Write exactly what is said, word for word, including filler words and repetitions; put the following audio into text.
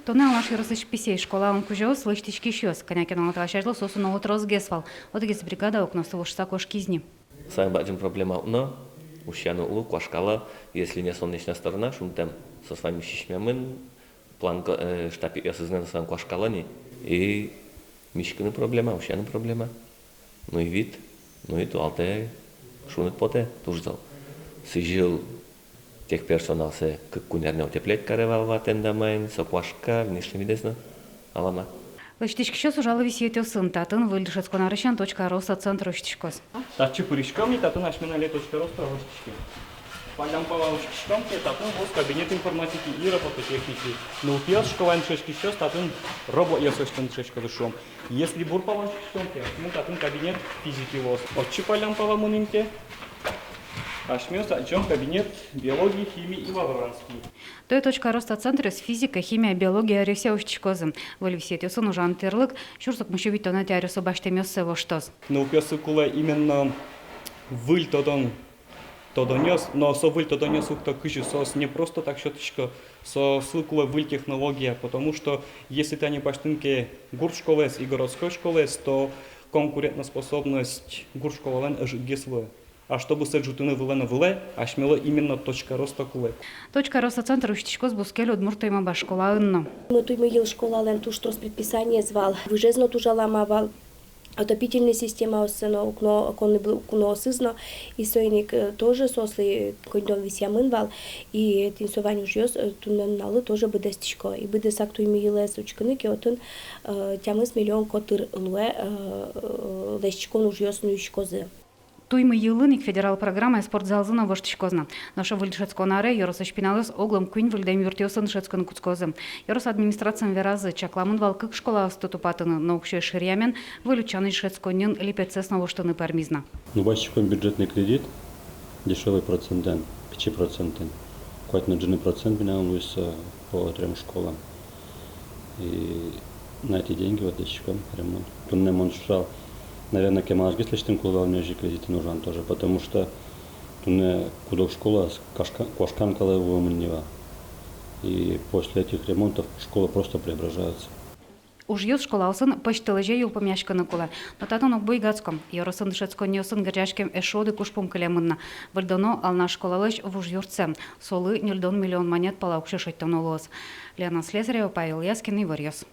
Туннэ Алнаш ёросысь Писей школаын кузёос лэсьтӥськисьёс. Кӧня ке нунал талэсь азьло соос уно тросгес вал. Одӥгез бригада укноосты вошыса кошкиз ни. Самой бадӟым проблема укно, укноос уг лу, куашкало, если не солнечная сторона, шунтэм, соос ваньмыз сисьмемын, планка, э, штапикъёсыз но соос ваньмыз куашкало ни, и миськыны проблема, укноос проблема. Ну и вид, ну и туалэтэ шуныт потэ туж зол. Сӥзьыл техперсоналсэ кык-куинь арня утеплять каре вал ватэн да маин, со куашка, внешний видэз но алама. Лэсьтӥськисьёс ужало висъетъёсын. Татын выль дышетскон арысен «Точка роста» центр усьтӥськоз. Татчы пыриськом ни, татын асьмелэн али «Точка роста» усьтӥське. Паллян пала усьтӥськом ке, татын вуоз кабинет информатики и робототехники. Нылпиос, школаын дышетскисьёс татын роботъёс усьтыны дышетскозы, шуом. Если бур пала усьтӥськом ке, ну, татын кабинет физики вуоз. Отчы паллян пала мынӥм ке, асьмеос адӟом кабинет биологии, химии и лаборантский. Туэ «Точка роста» центрез физика, химия, биология аръёсы усьтӥськозы. Выль висъетъёсын ужан тӥрлык сюрс укмыссю витьтонэтӥ аръёсы басьтэмъёссэ воштоз. Нылпиослы кулэ именно выль тодон, тодонъёс, но со выль тодонъёс уг то кызьы, соос не просто так сётӥсько, соослы кулэ выль технология, потому что если тани басьтыны ке гурт школаез и городской школаез, то конкурентоспособность гурт школалэн ӧжытгес луэ. А чтобы сое ӝутыны вылэ но вылэ, асьмелы именно «Точка роста» кулэ. «Точка роста» центр усьтӥськоз бускель удмурт туймаба школаын но. Туймыйыл школалэн туж трос предписаниез вал, выжез но туж алама вал, отопительный системаосыз но, укно, оконный бл-, укноосыз но, и соин ик, э, тоже соослы коньдон висъямын вал, и тӥни со вань ужъёс, э, туннэ нуналлы тоже быдэстӥсько. И быдэсак Туймыйылэз учкыны ке, отын, э, тямыс миллион котыр луэ, э, лэсьтӥськон ужъёс нуиськозы. Туймыйылын ик федерал программая спортзалзы но воштӥськоз на. Нош выль дышетскон аре ёросысь пиналъёс оглом куинь выльдэм юртъёсын дышетскыны кутскозы. Ёрос администрациын веразы, чакламын вал кык школаосты тупатыны, но уксё эшшыръямен выль утчанысь дышетсконниын липетсэс но воштыны пӧрмиз на. Ну, басьтӥськом бюджетный кредит, дешёвый процентэн, пичи процентэн. Куать но ӝыны процент милям луиз, э, по трём школам. И на эти деньги вот лэсьтӥськом ремонт. Туннэ мон шуысал, наверно, кемаласьгес лэсьтыны кулэ вал ни озьы кредитэн ужан тоже, потому что туннэ куд-ог школаос куашка-, куашкан калэ вуэмын ни вал. И после этих ремонтов школы просто преображаются. Ужъёс школаосын пӧсьтолэзе йылпумъяськыны кулэ. Но татын уг буйгатско. Ёросын дышетсконниосын герӟаськем эшшо одӥг ужпум кылемын на. Выльдоно Алнаш школалэсь вуж юртсэ. Солы ньыльдон миллион манет пала уксё шедьтоно луоз. Лена Слесарева, Павел Яскин, «Иворъёс».